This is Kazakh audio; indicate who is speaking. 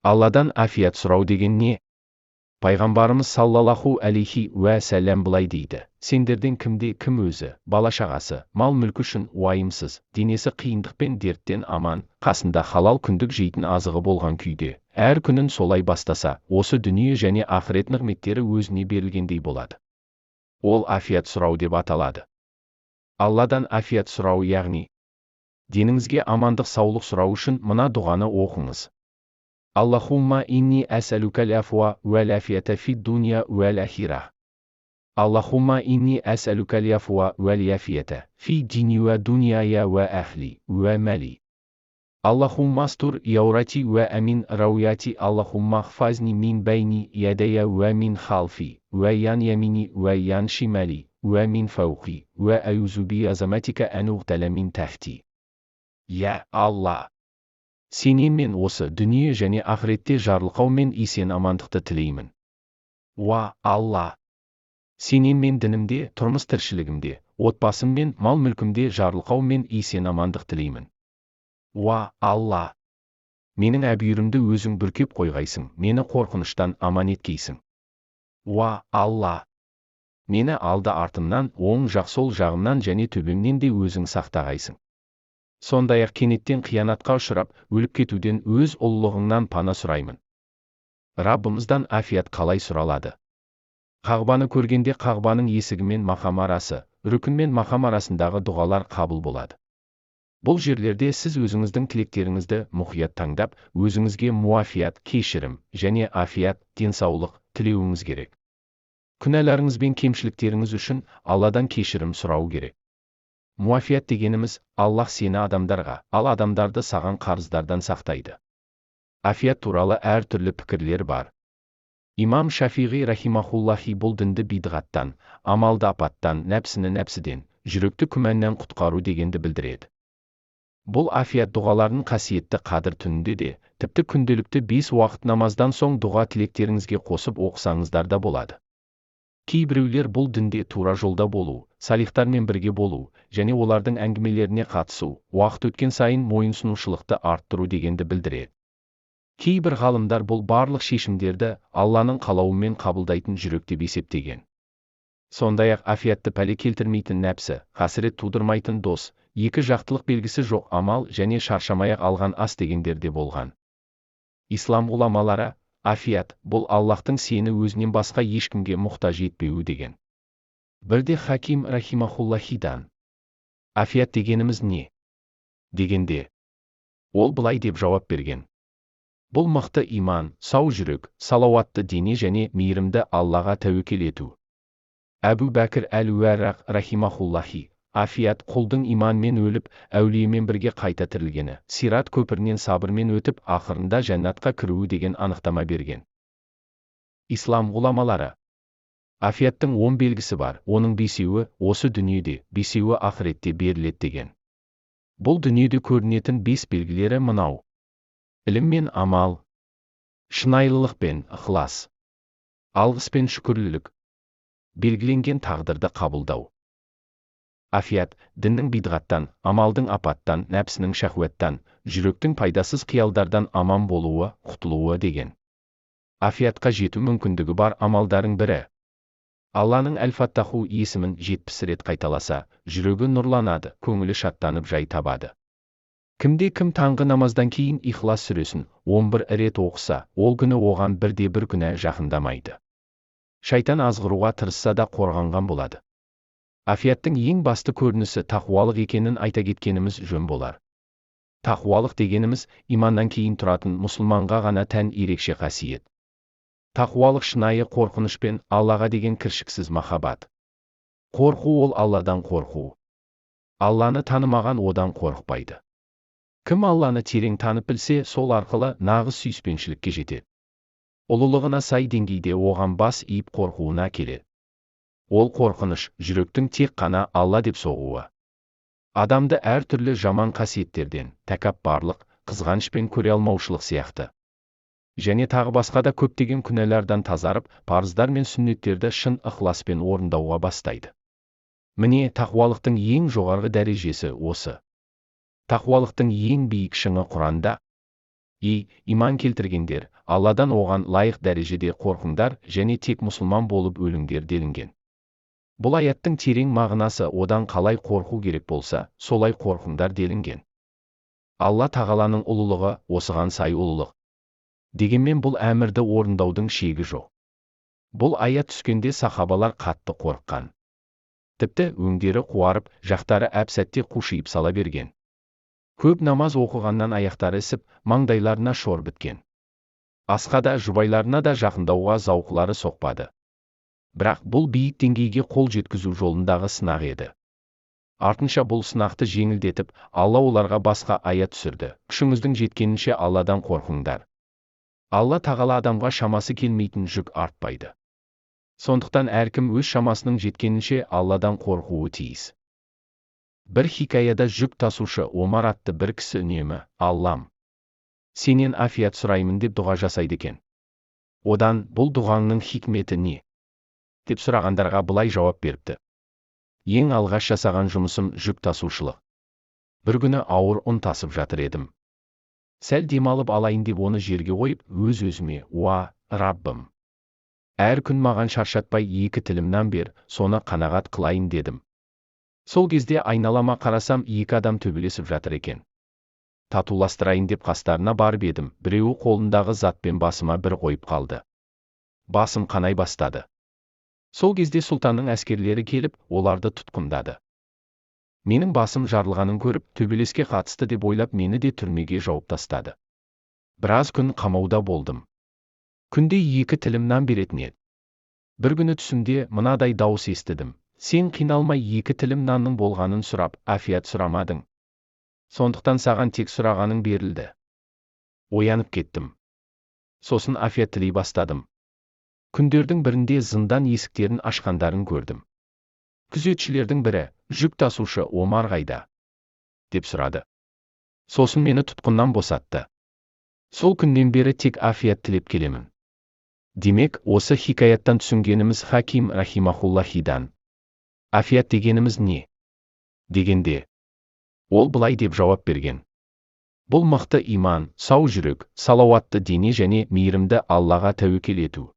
Speaker 1: Алладан афият сұрау деген не? Пайғамбарымыз саллаллаху алейхи уә сәлләм былай дейді: сендерден кімде кім өзі, бала-шағасы, мал-мүлкі үшін уайымсыз, денесі қиындық пен дерттен аман, қасында халал күндік жейтін азығы болған күйде, әр күнін солай бастаса, осы дүние және ақырет нығметтері өзіне берілгендей болады. Ол афият сұрау деп аталады. Алладан афият сұрау, яғни деніңізге амандық саулық сұрау үшін мына дұғаны оқыңыз. Аллахумма инни әсәлукәл афуа уәл афията фид дуния уәл ахира. Аллахумма инни әсәлукәл афуа уәл афията фи дини уә дунияя уә әхли уә мәли. Аллахумма астур яурати уә амин рауяти. Аллахумма хфазни мин бәйни ядая уә мин халфи уә ян ямини уә ян шимали уә мин фауқи уә әюзу би азаматика ән уғтала мин тахти. Я Алла! Сенен мен осы дүние және ақыретте жарылқау мен есен амандықты тілеймін. Уа, Алла! Сенен мен дінімде, тұрмыс тіршілігімде, отбасым мен мал-мүлкімде жарылқау мен есен амандық тілеймін. Уа, Алла! Менің әбүйірімді өзің бүркеп қойғайсың, мені қорқыныштан аман еткейсің. Уа, Алла! Мені алды артымнан, оң жақ сол жағымнан және төбемнен де өзің сақтағайсың. Сондай-ақ кенеттен қиянатқа ұшырап, өліп кетуден өз ұлылығыңнан пана сұраймын. Раббымыздан афият қалай сұралады? Қағбаны көргенде қағбаның есігі мен мақам арасы, рүкін мен мақам арасындағы дұғалар қабыл болады. Бұл жерлерде сіз өзіңіздің тілектеріңізді мұқият таңдап, өзіңізге муафият, кешірім және афият, денсаулық тілеуіңіз керек. Күнәларыңыз бен кемшіліктеріңіз үшін Алладан кешірім сұрау керек. Муафият дегеніміз, Аллах сені адамдарға, ал адамдарды саған қарыздардан сақтайды. Афият туралы әртүрлі пікірлер бар. Имам Шафиғи рахимахуллахи бұл дінді бидғаттан, амалды апаттан, нәпсіні нәпсіден, жүректі күмәннен құтқару дегенді білдіреді. Бұл афият дұғаларын қасиетті қадір түнінде де, тіпті күнделікті 5 уақыт намаздан соң дұға тілектеріңізге қосып оқысаңыздар да болады. Кейбіреулер бұл дінде тура жолда болу, салихтармен бірге болу және олардың әңгімелеріне қатысу, уақыт өткен сайын мойынсұнушылықты арттыру дегенді білдіреді. Кейбір ғалымдар бұл барлық шешімдерді Алланың қалауымен қабылдайтын жүрек деп есептеген. Сондай-ақ афиятты пәле келтірмейтін нәпсі, қасірет тудырмайтын дос, екі жақтылық белгісі жоқ амал және шаршамай-ақ алған ас дегендер де болған. Ислам ғұламалары афият, бұл Аллахтың сені өзінен басқа ешкімге мұқтаж етпеуі деген. Бірде Хаким рахимахуллахидан афият дегеніміз не? Дегенде, ол былай деп жауап берген. Бұл мықты иман, сау жүрек, салауатты дене және мейірімді Аллаға тәуекел ету. Әбу Бәкір әл-Уәрақ рахимахуллахи, афият құлдың иманмен өліп, әулиемен бірге қайта тірілгені, сират көпірінен сабырмен өтіп, ақырында жәннатқа кіруі деген анықтама берген. Ислам ғұламалары афияттың 10 белгісі бар, оның 5-еуі осы дүниеде, 5-еуі ақыретте беріледі деген. Бұл дүниеде көрінетін 5 белгілері мынау: ілім мен амал, шынайылық пен ықылас, алғыс пен шүкірлілік, белгіленген тағдырды қабылдау. Афият, діннің бидғаттан, амалдың апаттан, нәпсінің шахуаттан, жүректің пайдасыз қиялдардан аман болуы, құтылуы деген. Афиятқа жету мүмкіндігі бар амалдардың бірі. Алланың Әл-Фаттаху есімін 70 рет қайталаса, жүрегі нұрланады, көңілі шаттанып жай табады. Кімде кім таңғы намаздан кейін Ихлас сүресін 11 рет оқыса, ол күні оған бірде бір күнә жақындамайды. Шайтан азғыруға тырысса да қорғанған болады. Афияттың ең басты көрінісі тақуалық екенін айта кеткеніміз жөн болар. Тақуалық дегеніміз иманнан кейін тұратын мұсылманға ғана тән ерекше қасиет. Тақуалық шынайы қорқыныш пен Аллаға деген кіршіксіз махаббат. Қорқу ол Алладан қорқу. Алланы танымаған одан қорықпайды. Кім Алланы терең танып білсе, сол арқылы нағыз сүйіспеншілікке жетеді. Ұлылығына сай деңгейде оған бас иіп қорқуына келеді. Ол қорқыныш, жүректің тек қана Алла деп соғуы. Адамды әртүрлі жаман қасиеттерден, тәкаппарлық, қызғаныш пен көре алмаушылық сияқты. Және тағы басқа да көптеген күнәлардан тазарып, парыздар мен сүннеттерді шын ықыласпен орындауға бастайды. Міне, тақуалықтың ең жоғарғы дәрежесі осы. Тақуалықтың ең биік шыңы Құранда. Ей, иман келтіргендер, Алладан оған лайық дәрежеде қорқыңдар және тек мұсылман болып өліңдер делінген. Бұл аяттың терең мағынасы одан қалай қорқу керек болса, солай қорқыңдар делінген. Алла тағаланың ұлылығы осыған сай ұлылық. Дегенмен бұл әмірді орындаудың шегі жоқ. Бұл аят түскенде сахабалар қатты қорыққан. Тіпті өңдері қуарып, жақтары әп-сәтте қушиып сала берген. Көп намаз оқығаннан аяқтары ісіп, маңдайларына шор біткен. Асқа да, жұбайларына да жақындауға зауқылары соқпады. Бірақ бұл биік деңгейге қол жеткізу жолындағы сынақ еді. Артынша бұл сынақты жеңілдетіп, Алла оларға басқа аят түсірді. Күшіңіздің жеткенінше Алладан қорқыңдар. Алла тағала адамға шамасы келмейтін жүк артпайды. Сондықтан әркім өз шамасының жеткенінше Алладан қорқуы тиіс. Бір хикаяда жүк тасушы Омар атты бір кісі үнемі, Аллам, сенен афият сұраймын деп дұға жасайды екен. Одан бұл дұғаңның хикметі не? Деп сұрағандарға былай жауап беріпті. Ең алғаш жасаған жұмысым жүк тасушылық. Бір күні ауыр ұн тасып жатыр едім. Сәл демалып алайын деп оны жерге қойып, өз-өзіме, уа, Раббым! Әр күн маған шаршатпай 2 тілім нан бер, соны қанағат қылайын дедім. Сол кезде айналама қарасам 2 адам төбелесіп жатыр екен. Татуластырайын деп қастарына барып едім, біреуі қолындағы затпен басыма бір қойып қалды. Басым қанай бастады. Сол кезде сұлтанның әскерлері келіп, оларды тұтқындады. Менің басым жарылғанын көріп, төбелеске қатысты деп ойлап мені де түрмеге жауып тастады. Біраз күн қамауда болдым. Күнде 2 тілім нан беретін еді. Бір күні түсімде мынадай дауыс естідім. Сен қиналмай 2 тілім нанның болғанын сұрап, афият сұрамадың. Сондықтан саған тек сұрағаның берілді. Оянып кеттім. Сосын афият тілей бастадым. Күндердің бірінде зындан есіктерін ашқандарын көрдім. Күзетшілердің бірі, жүк тасушы Омар қайда? Деп сұрады. Сосын мені тұтқыннан босатты. Сол күннен бері тек афият тілеп келемін. Демек, осы хикаяттан түсінгеніміз Хаким рахимахуллахидан. Афият дегеніміз не? Дегенде, ол былай деп жауап берген. Бұл мықты иман, сау жүрек, салауатты дене және мейірімді Аллаға тәуекел ету.